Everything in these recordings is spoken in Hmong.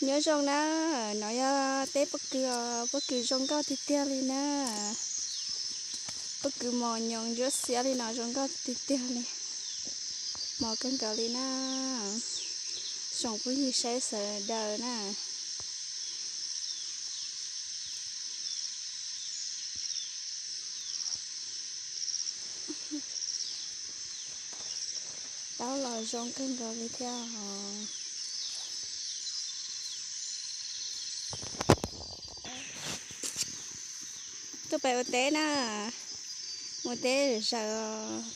Nyob zoo na, no yog teb pob kws os, pob kws zoo nkauj tiag tiag li na. Pob kws mos nyoos ntsuab xiab li no zoo nkauj tiag tiag li. Mos kawg nkaus li na. Tsoom phooj ywg saib sawv daws na. Taub los zoo kawg nkaus li thiab os. Tuaj pem ua teb na, ua teb zaws os.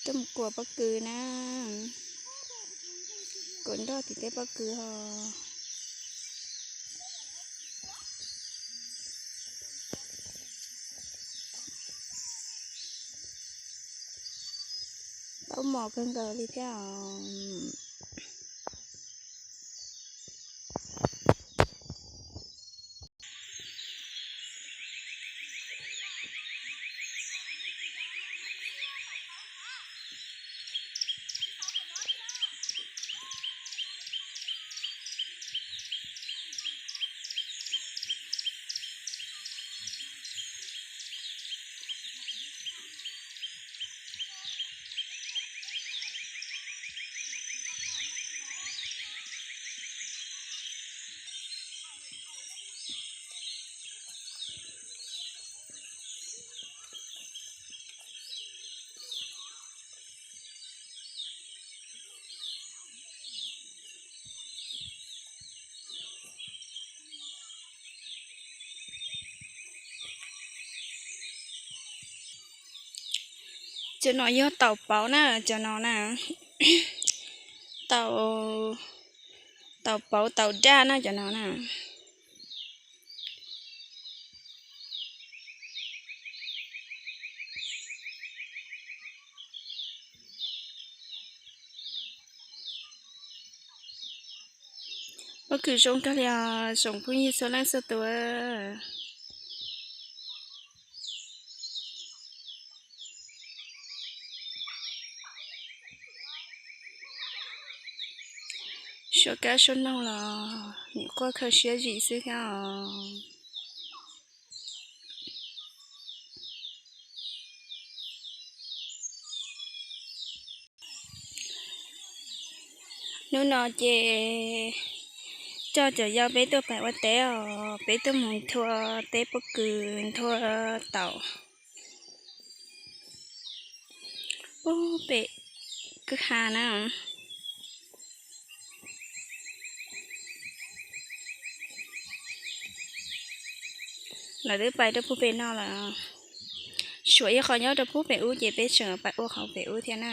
Tuaj mus kuas pob kws na, kuas nroj tim teb pob kws os. Taub mos kawg nkaus li thiab os. Cov no yog taum pauv na, cov no na. Taum, taum pauv taum daj na cov no na. Pob kws zoo kawg li os tsoom phooj ywg txhua leej txhua tus. Suab kab suab noog los nyuam qhuav khaws siab zim xwb thiab os. Hnub no ces coj cov yau peb tuaj pem ua teb os, peb tuaj mus nthua teb pob kws nthua taum. Ub, pem kwj ha na. Lawv twb pais rau puag pem no lawm. Suav ib qho nyob rau puag pem ub ces peb tseem pais ua qhov pem ub thiab na.